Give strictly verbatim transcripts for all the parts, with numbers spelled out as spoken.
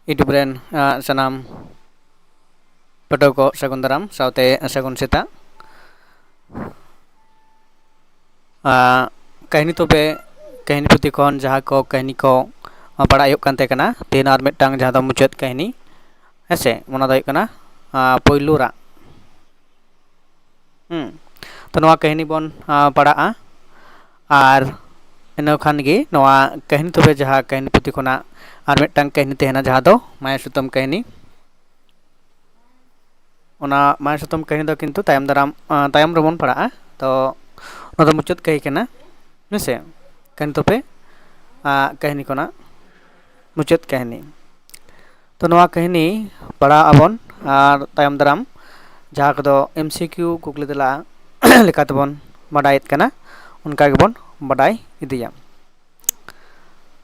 YouTube ᱨᱮᱱ, ᱟ, ᱥᱟᱱᱟᱢ ᱯᱟᱹᱴᱷᱩᱣᱟᱹ ᱠᱚ ᱥᱟᱹᱜᱩᱱ ᱫᱟᱨᱟᱢ ᱥᱟᱶᱛᱮ ᱥᱟᱹᱜᱩᱱ ᱥᱮᱛᱟᱜ᱾ ᱟ, ᱠᱟᱹᱦᱱᱤ ᱛᱚᱵᱮ, ᱠᱟᱹᱦᱱᱤ ᱯᱩᱛᱷᱤ ᱠᱷᱚᱱ ᱡᱟᱦᱟᱸ ᱠᱚ ᱠᱟᱹᱦᱱᱤ ᱠᱚ, ᱟ, ᱯᱟᱲᱦᱟᱜ ᱦᱩᱭᱩᱜ ᱠᱟᱱ ᱛᱟᱦᱮᱸ ᱠᱟᱱᱟ, ᱛᱮᱦᱮᱧ ᱟᱨ ᱢᱤᱫᱴᱟᱝ ᱡᱟᱦᱟᱸ ᱫᱚ ᱢᱩᱪᱟᱹᱫ ᱠᱟᱹᱦᱱᱤ, ᱦᱮᱸ ᱥᱮ, ᱚᱱᱟ ᱫᱚ ᱦᱩᱭᱩᱜ ᱠᱟᱱᱟ, ᱟ, ᱯᱳᱭᱞᱳ ᱨᱟᱜ᱾ ᱦᱩᱸ᱾ ᱛᱚ, ᱱᱚᱣᱟ ᱠᱟᱹᱦᱱᱤ ᱵᱚᱱ, ᱟ, ᱯᱟᱲᱦᱟᱜᱼᱟ᱾ ᱟᱨ ᱤᱱᱟᱹ ᱠᱷᱟᱱ ᱜᱮ ᱱᱚᱣᱟ ᱠᱟᱹᱦᱱᱤ ᱛᱚᱵᱮ ᱡᱟᱦᱟᱸ ᱠᱟᱹᱦᱱᱤ ᱯᱩᱛᱷᱤ ᱠᱷᱚᱱᱟᱜ ᱟᱨ ᱢᱤᱫᱴᱟᱝ ᱠᱟᱹᱦᱱᱤ ᱛᱟᱦᱮᱱᱟ, ᱡᱟᱦᱟᱸ ᱫᱚ ᱢᱟᱭᱟ ᱥᱩᱛᱟᱹᱢ ᱠᱟᱹᱦᱱᱤ᱾ ᱚᱱᱟ ᱢᱟᱭᱟ ᱥᱩᱛᱟᱹᱢ ᱠᱟᱹᱦᱱᱤ ᱫᱚ ᱠᱤᱱᱛᱩ ᱛᱟᱭᱚᱢ ᱫᱟᱨᱟᱢ, ᱟ, ᱛᱟᱭᱚᱢ ᱨᱮᱵᱚᱱ ᱯᱟᱲᱦᱟᱜᱼᱟ᱾ ᱛᱚ, ᱚᱱᱟ ᱫᱚ ᱢᱩᱪᱟᱹᱫ ᱠᱟᱹᱦᱱᱤ ᱠᱟᱱᱟ, ᱦᱮᱸ ᱥᱮ? ᱠᱟᱹᱦᱱᱤ ᱛᱚᱵᱮ, ᱟ, ᱠᱟᱹᱦᱱᱤ ᱠᱷᱚᱱᱟᱜ ᱢᱩᱪᱟᱹᱫ ᱠᱟᱹᱦᱱᱤ᱾ ᱛᱚ, ᱱᱚᱣᱟ ᱠᱟᱹᱦᱱᱤ ᱯᱟᱲᱦᱟᱣ ᱟᱵᱚᱱ ᱟᱨ ᱛᱟᱭᱚᱢ ᱫᱟᱨᱟᱢ ᱡᱟᱦᱟᱸ ᱠᱚᱫᱚ M C Q ᱠᱩᱠᱞᱤ ᱛᱮᱞᱟ ᱞᱮᱠᱟᱛᱮᱵᱚᱱ ᱵᱟᱰᱟᱭᱮᱫ ᱠᱟᱱᱟ, ᱚᱱᱠᱟ ᱜᱮᱵᱚᱱ ᱵᱟᱰᱟᱭ ᱤᱫᱤᱭᱟ᱾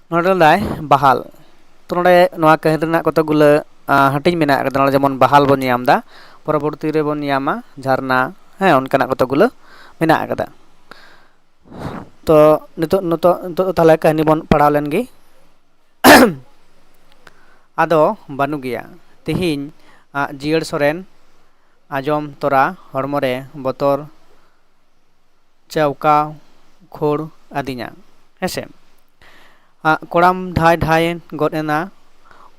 ᱱᱚᱰᱮ ᱞᱟᱹᱭᱫᱟᱭ ᱵᱟᱦᱟᱞ᱾ ᱛᱚ, ᱱᱚᱰᱮ ᱱᱚᱣᱟ ᱠᱟᱹᱦᱱᱤ ᱨᱮᱱᱟᱜ ᱠᱚᱛᱚᱠ ᱜᱩᱞᱟᱹ, ᱟ, ᱦᱟᱹᱴᱤᱧ ᱢᱮᱱᱟᱜ ᱟᱠᱟᱫᱟ᱾ ᱱᱚᱰᱮ ᱡᱮᱢᱚᱱ ᱵᱟᱦᱟᱞ ᱵᱚᱱ ᱧᱟᱢ ᱮᱫᱟ, ᱯᱚᱨᱚᱵᱚᱨᱛᱤ ᱨᱮᱵᱚᱱ ᱧᱟᱢᱟ ᱡᱷᱟᱨᱱᱟ, ᱦᱮᱸ, ᱚᱱᱠᱟᱱᱟᱜ ᱠᱚᱛᱚᱠ ᱜᱩᱞᱟᱹ ᱢᱮᱱᱟᱜ ᱟᱠᱟᱫᱟ᱾ ᱛᱚ ᱱᱤᱛᱚᱜ ᱱᱤᱛᱚᱜ ᱱᱤᱛᱚᱜ ᱫᱚ ᱛᱟᱦᱚᱞᱮ ᱠᱟᱹᱦᱱᱤ ᱵᱚᱱ ᱯᱟᱲᱦᱟᱣ ᱞᱮᱱ ᱜᱮ᱾ ᱟᱫᱚ ᱵᱟᱹᱱᱩᱜ ᱜᱮᱭᱟ ᱛᱮᱦᱮᱧ ᱟᱜ ᱡᱤᱭᱟᱹᱲ ᱥᱚᱨᱮᱱ ᱟᱸᱡᱚᱢ ᱛᱚᱨᱟ ᱦᱚᱲᱢᱚ ᱨᱮ ᱵᱚᱛᱚᱨ ᱪᱟᱣᱠᱟᱣ ᱠᱷᱳᱲ ᱟᱹᱫᱤᱧᱟ᱾ ᱦᱮᱸᱥᱮ ᱟᱜ ᱠᱚᱲᱟᱢ ᱰᱷᱟᱭ ᱰᱷᱟᱭ ᱜᱚᱫ ᱮᱱᱟ,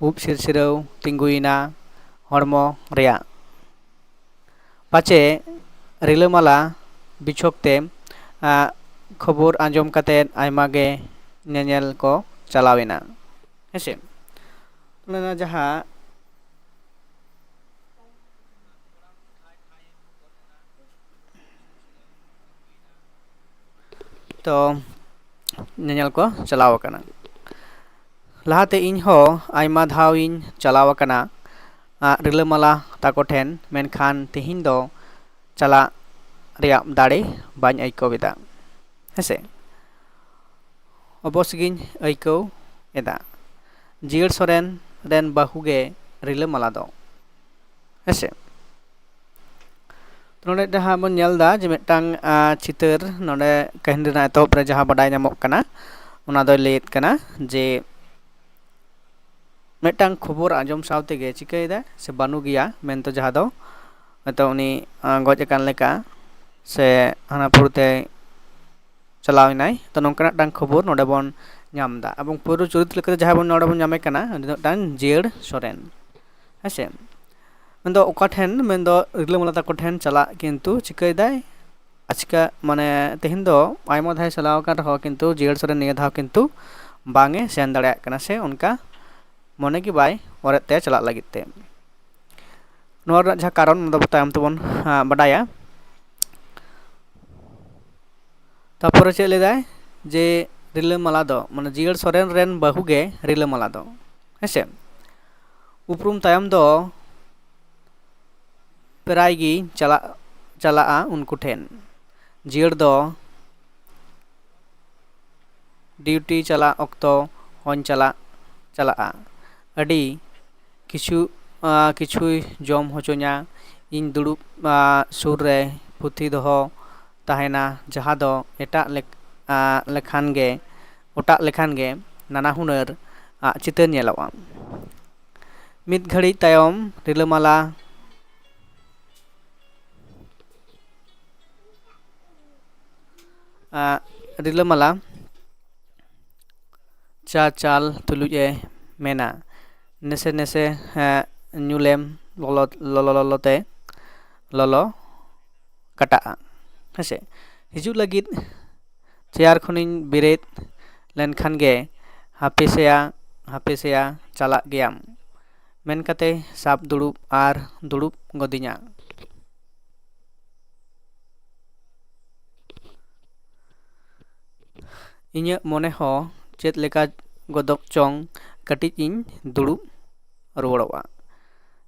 ᱩᱵ ᱥᱤᱨᱥᱤᱨᱟᱹᱣ ᱛᱤᱸᱜᱩᱭᱮᱱᱟ ᱦᱚᱲᱢᱚ ᱨᱮᱭᱟᱜ᱾ ᱯᱟᱪᱮ ᱨᱤᱞᱟᱹᱢᱟᱞᱟ ᱵᱤᱪᱷᱚᱠ ᱛᱮ ᱟᱜ ᱠᱷᱚᱵᱚᱨ ᱟᱸᱡᱚᱢ ᱠᱟᱛᱮ ᱟᱭᱢᱟ ᱜᱮ ᱧᱮᱧᱮᱞ ᱠᱚ ᱪᱟᱞᱟᱣ ᱮᱱᱟ᱾ ᱦᱮᱸᱥᱮ ᱚᱱᱟ ᱡᱟᱦᱟᱸ ᱛᱚ ᱧᱮᱧᱮᱞ ᱠᱚ ᱪᱟᱞᱟᱣ ᱟᱠᱟᱱᱟ᱾ ᱞᱟᱦᱟᱛᱮ ᱤᱧ ᱦᱚᱸ ᱟᱭᱢᱟ ᱫᱷᱟᱣ ᱤᱧ ᱪᱟᱞᱟᱣ ᱟᱠᱟᱱᱟ ᱟᱜ ᱨᱤᱞᱟᱹᱢᱟᱞᱟ ᱛᱟᱠᱚ ᱴᱷᱮᱱ, ᱢᱮᱱᱠᱷᱟᱱ ᱛᱮᱦᱮᱧ ᱫᱚ ᱪᱟᱞᱟᱜ ᱨᱮᱭᱟᱜ ᱫᱟᱲᱮ ᱵᱟᱹᱧ ᱟᱹᱭᱠᱟᱹᱣ ᱮᱫᱟ᱾ ᱦᱮᱸᱥᱮ ᱚᱵᱚᱥ ᱜᱤᱧ ᱟᱹᱭᱠᱟᱹᱣ ᱮᱫᱟ᱾ ᱡᱤᱭᱟᱹᱲ ᱥᱚᱨᱮᱱ ᱨᱮᱱ ᱵᱟᱹᱦᱩ ᱜᱮ ᱨᱤᱞᱟᱹᱢᱟᱞᱟ ᱫᱚ᱾ ᱦᱮᱸᱥᱮ ᱱᱚᱰᱮ ᱡᱟᱦᱟᱸ ᱵᱚᱱ ᱧᱮᱞ ᱮᱫᱟ ᱡᱮ ᱢᱤᱫᱴᱟᱝ ᱟᱸ, ᱪᱤᱛᱟᱹᱨ ᱱᱚᱰᱮ ᱠᱟᱹᱦᱱᱤ ᱨᱮᱱᱟᱜ ᱮᱛᱚᱦᱚᱵ ᱨᱮ ᱡᱟᱦᱟᱸ ᱵᱟᱰᱟᱭ ᱧᱟᱢᱚᱜ ᱠᱟᱱᱟ, ᱚᱱᱟ ᱫᱚᱭ ᱞᱟᱹᱭᱮᱫ ᱠᱟᱱᱟ ᱡᱮ ᱢᱤᱫᱴᱟᱝ ᱠᱷᱚᱵᱚᱨ ᱟᱸᱡᱚᱢ ᱥᱟᱶ ᱛᱮᱜᱮ ᱪᱤᱠᱟᱹᱭᱮᱫᱟᱭ ᱥᱮ ᱵᱟᱹᱱᱩᱜ ᱜᱮᱭᱟ ᱢᱮᱱᱛᱮ, ᱡᱟᱦᱟᱸ ᱫᱚ ᱦᱚᱭᱛᱳ ᱩᱱᱤ ᱟᱸ, ᱜᱚᱡ ᱟᱠᱟᱱ ᱞᱮᱠᱟ ᱥᱮ ᱦᱟᱱᱟ ᱯᱩᱨᱤ ᱛᱮ ᱪᱟᱞᱟᱣ ᱮᱱᱟᱭ᱾ ᱛᱚ ᱱᱚᱝᱠᱟᱱᱟᱜ ᱢᱤᱫᱴᱟᱝ ᱠᱷᱚᱵᱚᱨ ᱱᱚᱰᱮ ᱵᱚᱱ ᱧᱟᱢ ᱮᱫᱟ᱾ ᱮᱵᱚᱝ ᱯᱩᱨᱟᱹ ᱪᱚᱨᱤᱛ ᱞᱮᱠᱟᱛᱮ ᱡᱟᱦᱟᱸᱭ ᱵᱚᱱ ᱱᱚᱰᱮ ᱵᱚᱱ ᱧᱟᱢᱮ ᱠᱟᱱᱟ ᱩᱱᱤ ᱫᱚ ᱢᱤᱫᱴᱟᱝ ᱡᱤᱭᱟᱹᱲ ᱥᱚᱨᱮᱱ᱾ ᱦᱮᱸᱥᱮ ᱢᱮᱱᱫᱚ ᱚᱠᱟ ᱴᱷᱮᱱ ᱢᱮᱱᱫᱚ ᱨᱤᱞᱟᱹᱢᱟᱞᱟ ᱛᱟᱠᱚ ᱴᱷᱮᱱ ᱪᱟᱞᱟᱜ ᱠᱤᱱᱛᱩ ᱪᱤᱠᱟᱹᱭᱮᱫᱟᱭ ᱟᱪᱠᱟ ᱢᱟᱱᱮ ᱛᱮᱦᱮᱧ ᱫᱚ ᱟᱭᱢᱟ ᱫᱷᱟᱣ ᱪᱟᱞᱟᱣ ᱟᱠᱟᱱ ᱨᱮᱦᱚᱸ ᱠᱤᱱᱛᱩ ᱡᱤᱭᱟᱹᱲ ᱥᱚᱨᱮᱱ ᱱᱤᱭᱟᱹ ᱫᱷᱟᱣ ᱠᱤᱱᱛᱩ ᱵᱟᱝ ᱮ ᱥᱮᱱ ᱫᱟᱲᱮᱭᱟᱜ ᱠᱟᱱᱟ ᱥᱮ ᱚᱱᱠᱟ ᱢᱚᱱᱮ ᱜᱮ ᱵᱟᱭ ᱚᱨᱮᱫ ᱛᱟᱭᱟ ᱪᱟᱞᱟᱜ ᱞᱟᱹᱜᱤᱫ ᱛᱮ᱾ ᱱᱚᱣᱟ ᱨᱮᱱᱟᱜ ᱡᱟᱦᱟᱸ ᱠᱟᱨᱚᱱ ᱚᱱᱟ ᱫᱚ ᱛᱟᱭᱚᱢ ᱛᱮᱵᱚᱱ ᱵᱟᱰᱟᱭᱟ᱾ ᱛᱟᱨᱯᱚᱨᱮ ᱪᱮᱫ ᱞᱟᱹᱭᱫᱟᱭ ᱡᱮ ᱨᱤᱞᱟᱹᱢᱟᱞᱟ ᱫᱚ ᱢᱟᱱᱮ ᱡᱤᱭᱟᱹᱲ ᱥᱚᱨᱮᱱ ᱨᱮᱱ ᱵᱟᱹᱦᱩ ᱜᱮ ᱨᱤᱞᱟᱹᱢᱟᱞᱟ ᱫᱚ᱾ ᱦᱮᱸᱥᱮ ᱩᱯᱨᱩᱢ ᱛᱟᱭᱚᱢ ᱫᱚ ᱯᱨᱟᱭ ᱜᱮ ᱪᱟᱞᱟᱜ ᱪᱟᱞᱟᱜᱼᱟ ᱩᱱᱠᱩ ᱴᱷᱮᱱ᱾ ᱡᱤᱭᱟᱹᱲ ᱫᱚ ᱰᱤᱭᱩᱴᱤ ᱪᱟᱞᱟᱜ ᱚᱠᱛᱚ ᱦᱚᱧ ᱪᱟᱞᱟᱜ ᱪᱟᱞᱟᱜᱼᱟ᱾ ᱟᱹᱰᱤ ᱠᱤᱪᱷᱩ ᱠᱤᱪᱷᱩᱭ ᱡᱚᱢ ᱦᱚᱪᱚᱧᱟ᱾ ᱤᱧ ᱫᱩᱲᱩᱵ ᱥᱩᱨ ᱨᱮ ᱯᱩᱛᱷᱤ ᱫᱚᱦᱚ ᱛᱟᱦᱮᱱᱟ, ᱡᱟᱦᱟᱸ ᱫᱚ ᱮᱴᱟᱜ ᱞᱮᱠ ᱟᱜ, ᱞᱮᱠᱷᱟᱱ ᱜᱮ, ᱚᱴᱟᱜ ᱞᱮᱠᱷᱟᱱ ᱜᱮ ᱱᱟᱱᱟ ᱦᱩᱱᱟᱹᱨ ᱟᱜ ᱪᱤᱛᱟᱹᱨ ᱧᱮᱞᱚᱜᱼᱟ᱾ ᱢᱤᱫ ᱜᱷᱟᱹᱲᱤᱡ ᱛᱟᱭᱚᱢ ᱨᱤᱞᱟᱹᱢᱟᱞᱟ, ᱟᱜ, ᱨᱤᱞᱟᱹᱢᱟᱞᱟ ᱪᱟ ᱪᱟᱞ ᱛᱩᱞᱩᱡ ᱮ ᱢᱮᱱᱟ, "ᱱᱮᱥᱮ ᱱᱮᱥᱮ, ᱦᱮᱸ, ᱧᱩᱞᱮᱢ ᱞᱚᱞᱚ, ᱞᱚᱞᱚ ᱞᱚᱞᱚ ᱛᱮ ᱞᱚᱞᱚ ᱠᱟᱴᱟᱜᱼᱟ᱾" ᱦᱮᱸᱥᱮ, ᱦᱤᱡᱩᱜ ᱞᱟᱹᱜᱤᱫ ᱪᱮᱭᱟᱨ ᱠᱷᱚᱱᱤᱧ ᱵᱮᱨᱮᱫ ᱞᱮᱱᱠᱷᱟᱱ ᱜᱮ, "ᱦᱟᱯᱮ ᱥᱮᱭᱟ, ᱦᱟᱯᱮ ᱥᱮᱭᱟ, ᱪᱟᱞᱟᱜ ᱜᱮᱭᱟᱢ" ᱢᱮᱱ ᱠᱟᱛᱮ ᱥᱟᱵ ᱫᱩᱲᱩᱵ ᱟᱨ ᱫᱩᱲᱩᱵ ᱜᱚᱫᱤᱧᱟ᱾ ᱤᱧᱟᱹᱜ ᱢᱚᱱᱮ ᱦᱚᱸ ᱪᱮᱫ ᱞᱮᱠᱟ ᱜᱚᱫᱚᱜ ᱪᱚᱝ, ᱠᱟᱹᱴᱤᱡ ᱤᱧ ᱫᱩᱲᱩᱵ ᱨᱩᱣᱟᱹᱲᱚᱜᱼᱟ᱾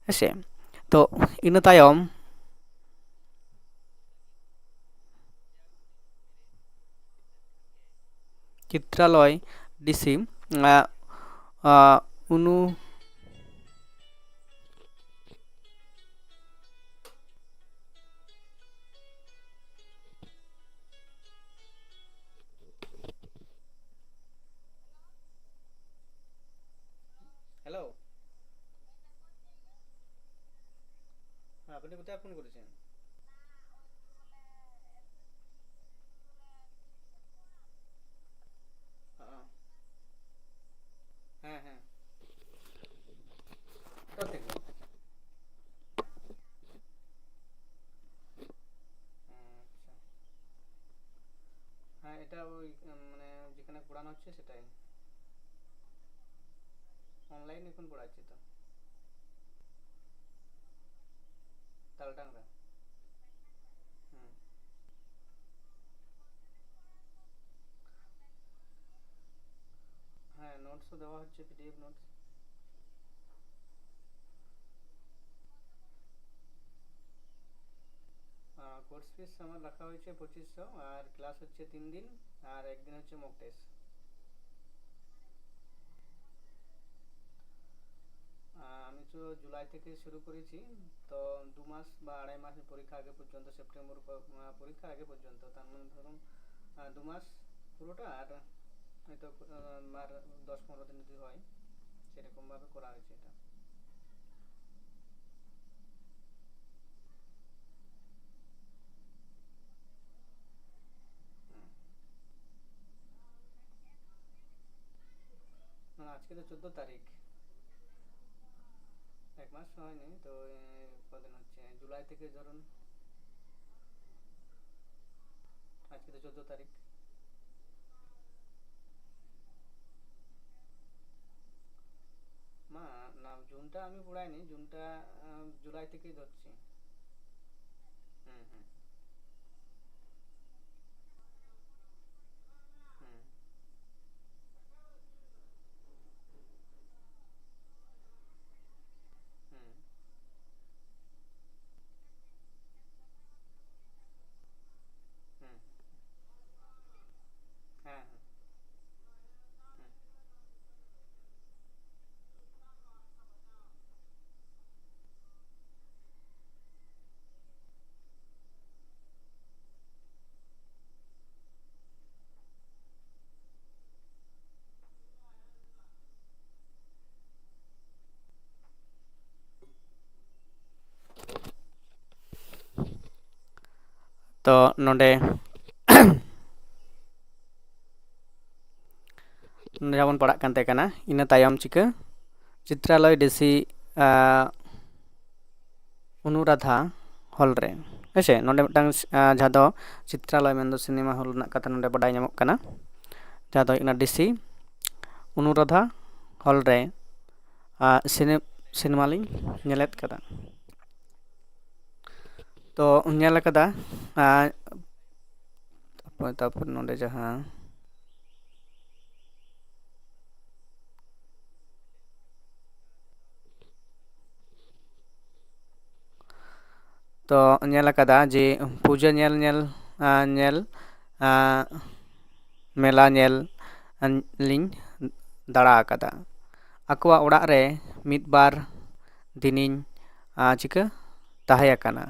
ᱦᱮᱸᱥᱮ? ᱛᱚ, ᱤᱱᱟᱹ ᱛᱟᱭᱚᱢ ᱪᱤᱛᱨᱟᱞᱚᱭ ᱰᱤ ᱥᱤ, ᱟᱜ, ᱟᱜ, ᱩᱱᱩ হ্যালো। হ্যাঁ, আপনি কোথায় ফোন করেছেন? হ্যাঁ। হ্যাঁ, হ্যাঁ। কোথা থেকে? আচ্ছা। হ্যাঁ, এটা ওই, উম, মানে, যেখানে পড়ানো হচ্ছে সেটাই। অনলাইন এখন পড়াচ্ছি তো। তালডাংরা। হুম। হ্যাঁ, নোটসও দেওয়া হচ্ছে, পিডিএফ নোটস। আহ, কোর্স ফিস আমার রাখা হয়েছে পঁচিশশো, আর ক্লাস হচ্ছে তিন দিন, আর একদিন হচ্ছে মক টেস্ট। আহ, আমি তো জুলাই থেকে শুরু করেছি, তো দু মাস বা আড়াই মাস পরীক্ষা আগে পর্যন্ত, সেপ্টেম্বর প-, আহ, পরীক্ষার আগে পর্যন্ত, তার মানে ধরুন, আহ, দু মাস পুরোটা, আর হয়তো, আহ, আর দশ পনেরো দিন যদি হয়, সেরকমভাবে করা হয়েছে এটা। হুম। না, আজকে তো চোদ্দ তারিখ। এক মাস হয়নি তো, এ, কদিন হচ্ছে? জুলাই থেকে ধরুন, আজকে তো চোদ্দ তারিখ। মা, না, জুনটা আমি পড়াইনি, জুনটা, আহ, জুলাই থেকেই ধরছি। হুম, হুম। হুম। হুম। হুম। হ্যাঁ, হ্যাঁ। হুম। ᱛᱚ ᱱᱚᱰᱮ ᱡᱟᱦᱟᱸ ᱵᱚᱱ ᱯᱟᱲᱦᱟᱜ ᱠᱟᱱ ᱛᱟᱦᱮᱸ ᱠᱟᱱᱟ, ᱤᱱᱟᱹ ᱛᱟᱭᱚᱢ ᱪᱤᱠᱟᱹ ᱪᱤᱛᱨᱟᱞᱚᱭ ᱰᱤᱥᱤ, ᱟᱸ, ᱚᱱᱩᱨᱟᱫᱷᱟ ᱦᱚᱞ ᱨᱮ, ᱦᱮᱸ ᱥᱮ? ᱱᱚᱰᱮ ᱢᱤᱫᱴᱟᱝ, ᱟᱸ, ᱡᱟᱦᱟᱸ ᱫᱚ ᱪᱤᱛᱨᱟᱞᱚᱭ ᱢᱮᱱᱫᱚ ᱥᱤᱱᱮᱢᱟ ᱦᱚᱞ ᱨᱮᱱᱟᱜ ᱠᱟᱛᱷᱟ ᱱᱚᱰᱮ ᱵᱟᱰᱟᱭ ᱧᱟᱢᱚᱜ ᱠᱟᱱᱟ, ᱡᱟᱦᱟᱸ ᱫᱚ ᱦᱩᱭᱩᱜ ᱠᱟᱱᱟ ᱰᱤᱥᱤ ᱚᱱᱩᱨᱟᱫᱷᱟ ᱦᱚᱞ ᱨᱮ, ᱟᱸ, ᱥᱤᱱᱮ-, ᱥᱤᱱᱮᱢᱟ ᱞᱤᱧ ᱧᱮᱞᱮᱫ ᱠᱟᱫᱟ᱾ ᱛᱚ ᱧᱮᱞ ᱟᱠᱟᱫᱟ, ᱟᱸ, ᱛᱟᱨᱯᱚᱨ, ᱛᱟᱨᱯᱚᱨ ᱱᱚᱰᱮ ᱡᱟᱦᱟᱸ ᱛᱚ ᱧᱮᱞ ᱟᱠᱟᱫᱟ ᱡᱮ ᱯᱩᱡᱟᱹ ᱧᱮᱞ, ᱧᱮᱞ, ᱟᱸ, ᱧᱮᱞ, ᱟᱸ, ᱢᱮᱞᱟ ᱧᱮᱞ, ᱟᱸ, ᱞᱤᱧ ᱫᱟᱬᱟ ᱟᱠᱟᱫᱟ᱾ ᱟᱠᱚᱣᱟᱜ ᱚᱲᱟᱜ ᱨᱮ ᱢᱤᱫ ᱵᱟᱨ ᱫᱤᱱᱤᱧ, ᱟᱸ, ᱪᱤᱠᱟᱹ ᱛᱟᱦᱮᱸ ᱟᱠᱟᱱᱟ᱾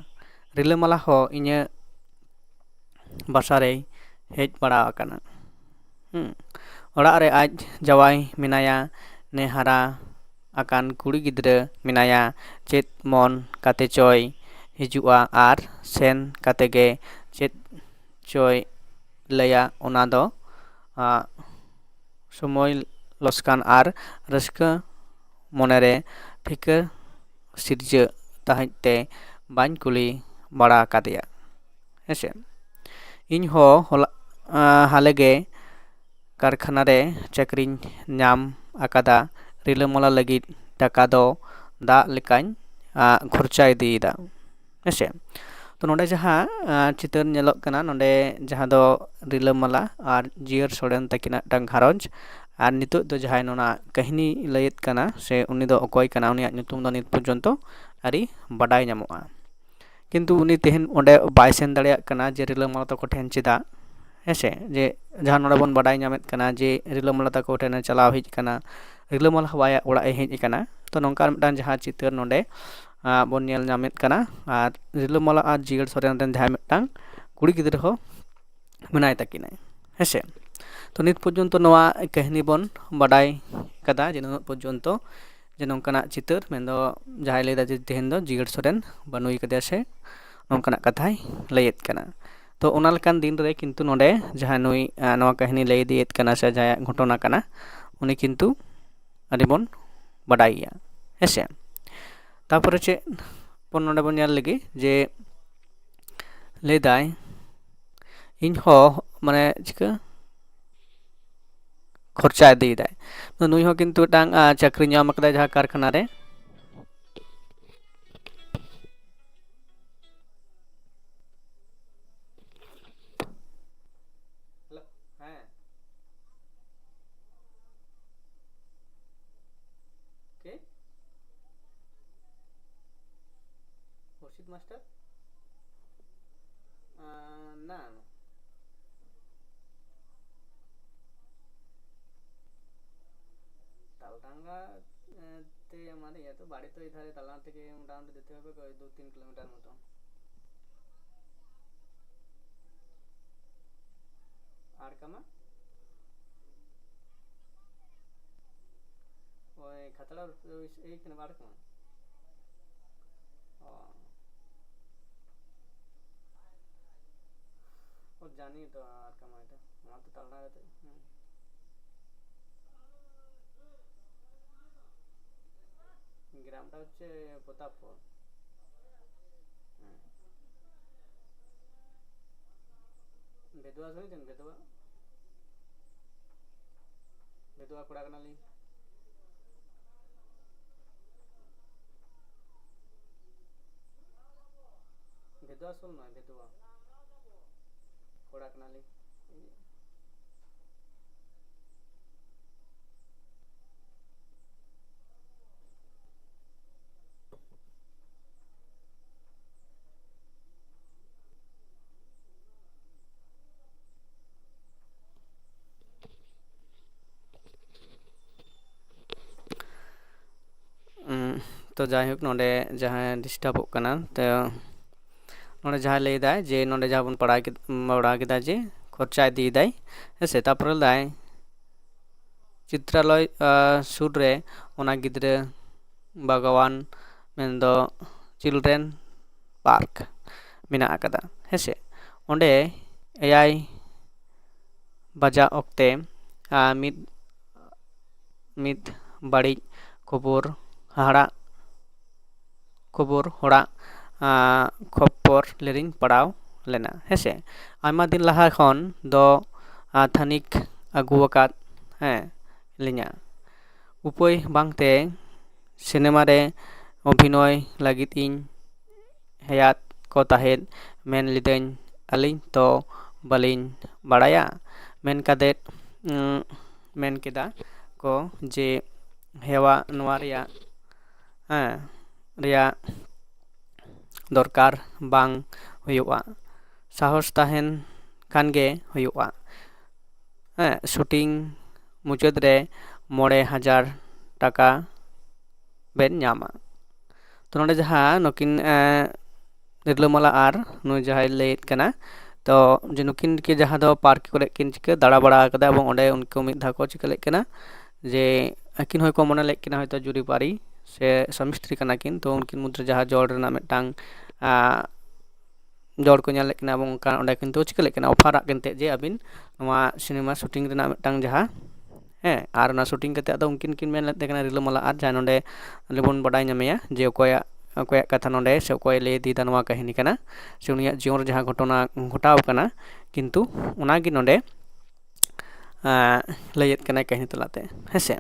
ᱨᱤᱞᱟᱹᱢᱟᱞᱟ ᱦᱚᱸ ᱤᱧᱟᱹᱜ ᱵᱟᱥᱟ ᱨᱮᱭ ᱦᱮᱡ ᱵᱟᱲᱟ ᱟᱠᱟᱱᱟ᱾ ᱦᱩᱸ᱾ ᱚᱲᱟᱜ ᱨᱮ ᱟᱡ ᱡᱟᱶᱟᱭ ᱢᱮᱱᱟᱭᱟ, ᱱᱮ ᱦᱟᱨᱟ ᱟᱠᱟᱱ ᱠᱩᱲᱤ ᱜᱤᱫᱽᱨᱟᱹ ᱢᱮᱱᱟᱭᱟ, ᱪᱮᱫ ᱢᱚᱱ ᱠᱟᱛᱮ ᱪᱚᱭ ᱦᱤᱡᱩᱜᱼᱟ ᱟᱨ ᱥᱮᱱ ᱠᱟᱛᱮ ᱜᱮ ᱪᱮᱫ ᱪᱚᱭ ᱞᱟᱹᱭᱟ, ᱚᱱᱟ ᱫᱚ, ᱟ, ᱥᱚᱢᱚᱭ ᱞᱚᱥᱠᱟᱱ ᱟᱨ ᱨᱟᱹᱥᱠᱟᱹ ᱢᱚᱱᱮᱨᱮ ᱴᱷᱤᱠᱟᱹ ᱥᱤᱨᱡᱟᱹᱜ ᱛᱟᱦᱮᱸᱫ ᱛᱮ ᱵᱟᱹᱧ ᱠᱩᱞᱤ ᱵᱟᱲᱟ ᱠᱟᱫᱮᱭᱟ᱾ ᱦᱮᱸᱥᱮ, ᱤᱧ ᱦᱚᱸ ᱦᱚᱞᱟ, ᱟ, ᱦᱟᱞᱮ ᱜᱮ ᱠᱟᱨᱠᱷᱟᱱᱟ ᱨᱮ ᱪᱟᱹᱠᱨᱤᱧ ᱧᱟᱢ ᱟᱠᱟᱫᱟ᱾ ᱨᱤᱞᱟᱹᱢᱟᱞᱟ ᱞᱟᱹᱜᱤᱫ ᱴᱟᱠᱟ ᱫᱚ ᱫᱟᱜ ᱞᱮᱠᱟᱧ, ᱟ, ᱠᱷᱚᱨᱪᱟ ᱤᱫᱤᱭᱮᱫᱟ᱾ ᱦᱮᱸᱥᱮ, ᱛᱚ ᱱᱚᱰᱮ ᱡᱟᱦᱟᱸ, ᱟ, ᱪᱤᱛᱟᱹᱨ ᱧᱮᱞᱚᱜ ᱠᱟᱱᱟ, ᱱᱚᱰᱮ ᱡᱟᱦᱟᱸ ᱫᱚ ᱨᱤᱞᱟᱹᱢᱟᱞᱟ ᱟᱨ ᱡᱤᱭᱟᱹᱲ ᱥᱚᱨᱮᱱ ᱛᱟᱹᱠᱤᱱᱟᱜ ᱢᱤᱫᱴᱟᱝ ᱜᱷᱟᱨᱚᱸᱡᱽ, ᱟᱨ ᱱᱤᱛᱚᱜ ᱫᱚ ᱡᱟᱦᱟᱸᱭ ᱱᱚᱣᱟ ᱠᱟᱹᱦᱱᱤ ᱞᱟᱹᱭᱮᱫ ᱠᱟᱱᱟ ᱥᱮ ᱩᱱᱤ ᱫᱚ ᱚᱠᱚᱭ ᱠᱟᱱᱟ, ᱩᱱᱤᱭᱟᱜ ᱧᱩᱛᱩᱢ ᱫᱚ ᱱᱤᱛ ᱯᱚᱨᱡᱚᱱᱛᱚ ᱟᱹᱣᱨᱤ ᱵᱟᱰᱟᱭ ᱧᱟᱢᱚᱜᱼᱟ᱾ ᱠᱤᱱᱛᱩ ᱩᱱᱤ ᱛᱮᱦᱮᱧ ᱚᱸᱰᱮ ᱵᱟᱭ ᱥᱮᱱ ᱫᱟᱲᱮᱭᱟᱜ ᱠᱟᱱᱟ ᱡᱮ ᱨᱤᱞᱟᱹᱢᱟᱞᱟ ᱛᱟᱠᱚ ᱴᱷᱮᱱ᱾ ᱪᱮᱫᱟᱜ? ᱦᱮᱸᱥᱮ, ᱡᱮ ᱡᱟᱦᱟᱸ ᱱᱚᱰᱮ ᱵᱚᱱ ᱵᱟᱰᱟᱭ ᱧᱟᱢᱮᱫ ᱠᱟᱱᱟ ᱡᱮ ᱨᱤᱞᱟᱹᱢᱟᱞᱟ ᱛᱟᱠᱚ ᱴᱷᱮᱱᱮ ᱪᱟᱞᱟᱣ ᱦᱮᱡ ᱟᱠᱟᱱᱟ, ᱨᱤᱞᱟᱹᱢᱟᱞᱟ ᱦᱚᱸ ᱟᱭᱟᱜ ᱚᱲᱟᱜ ᱮ ᱦᱮᱡ ᱟᱠᱟᱱᱟ᱾ ᱛᱚ ᱱᱚᱝᱠᱟᱱ ᱢᱤᱫᱴᱟᱝ ᱡᱟᱦᱟᱸ ᱪᱤᱛᱟᱹᱨ ᱱᱚᱰᱮ, ᱟ, ᱵᱚᱱ ᱧᱮᱞ ᱧᱟᱢᱮᱫ ᱠᱟᱱᱟ, ᱟᱨ ᱨᱤᱞᱟᱹᱢᱟᱞᱟ ᱟᱨ ᱡᱤᱭᱟᱹᱲ ᱥᱚᱨᱮᱱ ᱨᱮᱱ ᱡᱟᱦᱟᱸᱭ ᱢᱤᱫᱴᱟᱝ ᱠᱩᱲᱤ ᱜᱤᱫᱽᱨᱟᱹ ᱦᱚᱸ ᱢᱮᱱᱟᱭ ᱛᱟᱹᱠᱤᱱᱟᱭ᱾ ᱦᱮᱸᱥᱮ, ᱛᱚ ᱱᱤᱛ ᱯᱚᱨᱡᱚᱱᱛᱚ ᱱᱚᱣᱟ ᱠᱟᱹᱦᱱᱤ ᱵᱚᱱ ᱵᱟᱰᱟᱭ ᱠᱟᱫᱟ ᱡᱮ ᱱᱩᱱᱟᱹᱜ ᱯᱚᱨᱡᱚᱱᱛᱚ ᱡᱮ ᱱᱚᱝᱠᱟᱱᱟᱜ ᱪᱤᱛᱟᱹᱨ, ᱢᱮᱱᱫᱚ ᱡᱟᱦᱟᱸᱭ ᱞᱟᱹᱭᱫᱟ ᱡᱮ ᱛᱮᱦᱮᱧ ᱫᱚ ᱡᱤᱭᱟᱹᱲ ᱥᱚᱨᱮᱱ ᱵᱟᱹᱱᱩᱭ ᱠᱟᱫᱮᱭᱟ ᱥᱮ ᱱᱚᱝᱠᱟᱱᱟᱜ ᱠᱟᱛᱷᱟᱭ ᱞᱟᱹᱭᱮᱫ ᱠᱟᱱᱟ᱾ ᱛᱚ ᱚᱱᱟ ᱞᱮᱠᱟᱱ ᱫᱤᱱ ᱨᱮ ᱠᱤᱱᱛᱩ ᱱᱚᱰᱮ ᱡᱟᱦᱟᱸ ᱱᱩᱭ, ᱟ, ᱱᱚᱣᱟ ᱠᱟᱹᱦᱱᱤ ᱞᱟᱹᱭ ᱤᱫᱤᱭᱮᱫ ᱠᱟᱱᱟ ᱥᱮ ᱡᱟᱦᱟᱸᱭᱟᱜ ᱜᱷᱚᱴᱚᱱᱟ ᱠᱟᱱᱟ, ᱩᱱᱤ ᱠᱤᱱᱛᱩ ᱟᱹᱰᱤ ᱵᱚᱱ ᱵᱟᱰᱟᱭ ᱜᱮᱭᱟ᱾ ᱦᱮᱸᱥᱮ, ᱛᱟᱯᱚᱨᱮ ᱪᱮᱫ ᱵᱚᱱ ᱱᱚᱰᱮ ᱵᱚᱱ ᱧᱮᱞ ᱞᱮᱜᱮ ᱡᱮ ᱞᱟᱹᱭᱫᱟᱭ, ᱤᱧ ᱦᱚᱸ ᱢᱟᱱᱮ ᱪᱤᱠᱟᱹ ᱠᱷᱚᱨᱪᱟ ᱤᱫᱤᱭᱮᱫᱟᱭ᱾ ᱱᱩᱭ ᱦᱚᱸ ᱠᱤᱱᱛᱩ ᱢᱤᱫᱴᱟᱝ, ᱟ, ᱪᱟᱹᱠᱨᱤ ᱧᱟᱢ ᱟᱠᱟᱫᱟᱭ ᱡᱟᱦᱟᱸ ᱠᱟᱨᱠᱷᱟᱱᱟ ᱨᱮ᱾ ᱦᱮᱞᱳ, ᱦᱮᱸ᱾ ᱠᱮ? ᱚᱥᱤᱛ ᱢᱟᱥᱴᱟᱨ? ᱟᱸ, ᱱᱟ, ᱱᱟ᱾ ᱛᱟᱞᱰᱟᱝᱜᱟ, ᱮᱸ, ᱛᱮ ᱢᱟᱱᱮ ᱤᱭᱟᱹ ᱛᱚ ᱵᱟᱲᱤ ᱛᱚ ᱮᱫᱷᱟᱨᱮ ᱛᱟᱞᱟ ᱛᱮᱜᱮ ᱢᱚᱴᱟᱢᱩᱴᱤ ᱡᱮᱛᱮ ᱦᱚᱵᱮ ᱠᱚᱭ ᱫᱩ ᱛᱤᱱ ᱠᱤᱞᱳᱢᱤᱴᱟᱨ ᱢᱚᱛᱚ᱾ ᱟᱨ ᱠᱟᱢᱟ? ᱠᱷᱟᱛᱲᱟ ᱮᱭ ᱠᱟᱱᱟ ᱵᱟᱨ ᱠᱚᱢᱟ᱾ ᱚ᱾ ᱚ, ᱡᱟᱹᱱᱤ ᱛᱚ ᱟᱨ ᱠᱟᱢᱟᱭ ᱛᱚ᱾ ᱚᱱᱟ ᱛᱚ ᱛᱟᱞᱟ ᱨᱮ ᱛᱚ᱾ ᱦᱩᱸ᱾ ᱜᱨᱟᱢ ᱴᱟ ᱦᱚᱪᱪᱷᱮ ᱯᱨᱚᱛᱟᱯᱯᱩᱨ᱾ ᱦᱩᱸ᱾ ᱵᱮᱫᱩᱣᱟ ᱥᱩᱱᱤ ᱛᱮᱱ ᱵᱮᱫᱩᱣᱟ᱾ ᱵᱮᱫᱩᱣᱟ ᱠᱚᱲᱟ ᱠᱟᱱᱟᱞᱤᱧ᱾ ᱵᱮᱫᱩᱣᱟ ᱥᱩᱱ ᱱᱚᱭ, ᱵᱮᱫᱩᱣᱟ ᱠᱚᱲᱟ ᱠᱟᱱᱟᱞᱤᱧ᱾ ᱩᱸ, ᱛᱚ ᱡᱟᱭᱦᱳᱠ, ᱱᱚᱰᱮ ᱡᱟᱦᱟᱸ ᱰᱤᱥᱴᱟᱵᱚᱜ ᱠᱟᱱᱟ, ᱛᱚ ᱱᱚᱰᱮ ᱡᱟᱦᱟᱸᱭ ᱞᱟᱹᱭᱫᱟᱭ ᱡᱮ ᱱᱚᱰᱮ ᱡᱟᱦᱟᱸ ᱵᱚᱱ ᱯᱟᱲᱦᱟᱣ ᱠᱮᱫ, ᱵᱟᱲᱟ ᱠᱮᱫᱟ ᱡᱮ ᱠᱷᱚᱨᱪᱟ ᱤᱫᱤᱭᱮᱫᱟᱭ, ᱦᱮᱸ ᱥᱮ? ᱛᱟᱨᱯᱚᱨᱮ ᱞᱟᱹᱭᱫᱟᱭ ᱪᱤᱛᱨᱟᱞᱚᱭ, ᱟᱸ, ᱥᱩᱨ ᱨᱮ ᱚᱱᱟ ᱜᱤᱫᱽᱨᱟᱹ ᱵᱟᱜᱟᱣᱟᱱ, ᱢᱮᱱᱫᱚ children park ᱢᱮᱱᱟᱜ ᱟᱠᱟᱫᱟ, ᱦᱮᱸ ᱥᱮ? ᱚᱸᱰᱮ ᱮᱭᱟᱭ ᱵᱟᱡᱟᱜ ᱚᱠᱛᱮ, ᱟᱸ, ᱢᱤᱫ, ᱢᱤᱫ ᱵᱟᱹᱲᱤᱡ ᱠᱷᱚᱵᱚᱨ, ᱦᱟᱦᱟᱲᱟᱜ ᱠᱷᱚᱵᱚᱨ ᱦᱚᱲᱟᱜ, ᱟᱸ, ᱠᱷᱚᱯᱯᱚᱨ ᱞᱮᱨᱤᱧ ᱯᱟᱲᱟᱣ ᱞᱮᱱᱟ, ᱦᱮᱸ ᱥᱮ? ᱟᱭᱢᱟ ᱫᱤᱱ ᱞᱟᱦᱟ ᱠᱷᱚᱱ ᱫᱚ, ᱟᱸ, ᱛᱷᱟᱹᱱᱤᱠ ᱟᱹᱜᱩ ᱟᱠᱟᱫ, ᱦᱮᱸ, ᱞᱤᱧᱟ᱾ ᱩᱯᱟᱹᱭ ᱵᱟᱝᱛᱮ ᱥᱤᱱᱮᱢᱟ ᱨᱮ ᱚᱵᱷᱤᱱᱚᱭ ᱞᱟᱹᱜᱤᱫ ᱤᱧ ᱦᱮᱭᱟᱫ ᱠᱚ ᱛᱟᱦᱮᱸᱫ᱾ ᱢᱮᱱ ᱞᱤᱫᱟᱹᱧ, "ᱟᱹᱞᱤᱧ ᱛᱚ ᱵᱟᱹᱞᱤᱧ ᱵᱟᱲᱟᱭᱟ", ᱢᱮᱱ ᱠᱟᱛᱮᱫ, ᱩᱸ, ᱢᱮᱱ ᱠᱮᱫᱟ ᱠᱚ ᱡᱮ ᱦᱮᱣᱟ ᱱᱚᱣᱟ ᱨᱮᱭᱟᱜ, ᱦᱮᱸ, ᱨᱮᱭᱟᱜ ᱫᱚᱨᱠᱟᱨ ᱵᱟᱝ ᱦᱩᱭᱩᱜᱼᱟ, ᱥᱟᱦᱚᱥ ᱛᱟᱦᱮᱱ ᱠᱷᱟᱱ ᱜᱮ ᱦᱩᱭᱩᱜᱼᱟ᱾ ᱦᱮᱸ, ᱥᱩᱴᱤᱝ ᱢᱩᱪᱟᱹᱫ ᱨᱮ ᱢᱚᱬᱮ ᱦᱟᱡᱟᱨ ᱴᱟᱠᱟ ᱵᱮᱱ ᱧᱟᱢᱟ᱾ ᱛᱚ ᱱᱚᱰᱮ ᱡᱟᱦᱟᱸ ᱱᱩᱠᱤᱱ, ᱮᱸ, ᱨᱤᱞᱟᱹᱢᱟᱞᱟ ᱟᱨ ᱱᱩᱭ ᱡᱟᱦᱟᱸᱭ ᱞᱟᱹᱭᱮᱫ ᱠᱟᱱᱟ, ᱛᱚ ᱡᱮ ᱱᱩᱠᱤᱱ ᱠᱤ ᱡᱟᱦᱟᱸ ᱫᱚ ᱯᱟᱨᱠ ᱠᱚᱨᱮ ᱠᱤᱱ ᱪᱤᱠᱟᱹ ᱫᱟᱬᱟ ᱵᱟᱲᱟ ᱟᱠᱟᱫᱟ, ᱮᱵᱚᱝ ᱚᱸᱰᱮ ᱩᱱᱠᱩ ᱢᱤᱫ ᱫᱷᱟᱣ ᱠᱚ ᱪᱤᱠᱟᱹ ᱞᱮᱫ ᱠᱟᱱᱟ ᱡᱮ, ᱟᱹᱠᱤᱱ ᱦᱚᱸᱠᱚ ᱢᱚᱱᱮ ᱞᱮᱫ ᱠᱤᱱᱟ ᱦᱚᱭᱛᱳ ᱡᱩᱨᱤᱯᱟᱹᱨᱤ ᱥᱮ ᱥᱟᱢᱤᱥᱛᱨᱤ ᱠᱟᱱᱟ ᱠᱤᱱ, ᱛᱚ ᱩᱱᱠᱤᱱ ᱢᱩᱫᱽᱨᱮ ᱡᱟᱦᱟᱸ ᱡᱚᱲ ᱨᱮᱱᱟᱜ ᱢᱤᱫᱴᱟᱝ ᱟᱸ, ᱡᱚᱲ ᱠᱚ ᱧᱮᱞ ᱞᱮᱫ ᱠᱤᱱᱟ ᱮᱵᱚᱝ ᱚᱱᱠᱟ ᱚᱸᱰᱮ ᱠᱤᱱ ᱛᱩᱪᱤᱠᱟᱹ ᱞᱮᱫ ᱠᱤᱱᱟ, ᱚᱯᱷᱟᱨᱟᱜ ᱠᱤᱱ ᱛᱟᱦᱮᱸᱫ ᱡᱮ ᱟᱹᱵᱤᱱ ᱱᱚᱣᱟ ᱥᱤᱱᱮᱢᱟ ᱥᱩᱴᱤᱝ ᱨᱮᱱᱟᱜ ᱢᱤᱫᱴᱟᱝ ᱡᱟᱦᱟᱸ, ᱦᱮᱸ, ᱟᱨ ᱚᱱᱟ ᱥᱩᱴᱤᱝ ᱠᱟᱛᱮ ᱟᱫᱚ ᱩᱱᱠᱤᱱ ᱠᱤᱱ ᱢᱮᱱ ᱞᱮᱫ ᱛᱟᱦᱮᱸ ᱠᱟᱱᱟ ᱨᱤᱞᱟᱹᱢᱟᱞᱟ, ᱟᱨ ᱡᱟᱦᱟᱸ ᱱᱚᱰᱮ ᱟᱞᱮ ᱵᱚᱱ ᱵᱟᱰᱟᱭ ᱧᱟᱢᱮᱭᱟ ᱡᱮ ᱚᱠᱚᱭᱟᱜ, ᱚᱠᱚᱭᱟᱜ ᱠᱟᱛᱷᱟ ᱱᱚᱰᱮ ᱥᱮ ᱚᱠᱚᱭᱮ ᱞᱟᱹᱭ ᱤᱫᱤᱭᱮᱫᱟ ᱱᱚᱣᱟ ᱠᱟᱹᱦᱱᱤ ᱠᱟᱱᱟ, ᱥᱮ ᱩᱱᱤᱭᱟᱜ ᱡᱤᱭᱚᱱ ᱨᱮ ᱡᱟᱦᱟᱸ ᱜᱷᱚᱴᱚᱱᱟ ᱜᱷᱚᱴᱟᱣ ᱠᱟᱱᱟ, ᱠᱤᱱᱛᱩ ᱚᱱᱟᱜᱮ ᱱᱚᱰᱮ ᱟᱸ, ᱞᱟᱹᱭᱮᱫ ᱠᱟᱱᱟᱭ ᱠᱟᱹᱦᱱᱤ ᱛᱟᱞᱟᱛᱮ, ᱦᱮᱸᱥᱮ᱾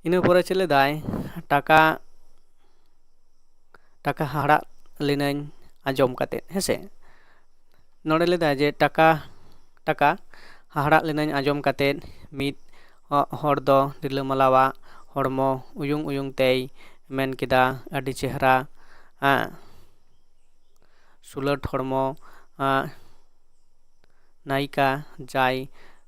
ᱤᱱᱟᱹ ᱯᱚᱨᱮ ᱪᱮᱫ ᱞᱮᱫᱟᱭ, ᱴᱟᱠᱟ, ᱴᱟᱠᱟ ᱦᱟᱦᱟᱲᱟᱜ ᱞᱤᱱᱟᱹᱧ ᱟᱸᱡᱚᱢ ᱠᱟᱛᱮᱫ, ᱦᱮᱸᱥᱮ᱾ ᱱᱚᱰᱮ ᱞᱮᱫᱟᱭ ᱡᱮ ᱴᱟᱠᱟ, ᱴᱟᱠᱟ ᱦᱟᱦᱟᱲᱟᱜ ᱞᱤᱱᱟᱹᱧ ᱟᱸᱡᱚᱢ ᱠᱟᱛᱮᱫ, ᱢᱤᱫ ᱦᱚ-, ᱦᱚᱲ ᱫᱚ ᱨᱤᱞᱟᱹᱢᱟᱞᱟᱣᱟᱜ ᱦᱚᱲᱢᱚ ᱩᱭᱩᱝ ᱩᱭᱩᱝ ᱛᱮᱭ ᱢᱮᱱ ᱠᱮᱫᱟ, "ᱟᱹᱰᱤ ᱪᱮᱦᱨᱟ, ᱟᱸ, ᱥᱩᱞᱟᱹᱴ ᱦᱚᱲᱢᱚ, ᱟᱸ, ᱱᱟᱭᱤᱠᱟ ᱡᱟᱭ,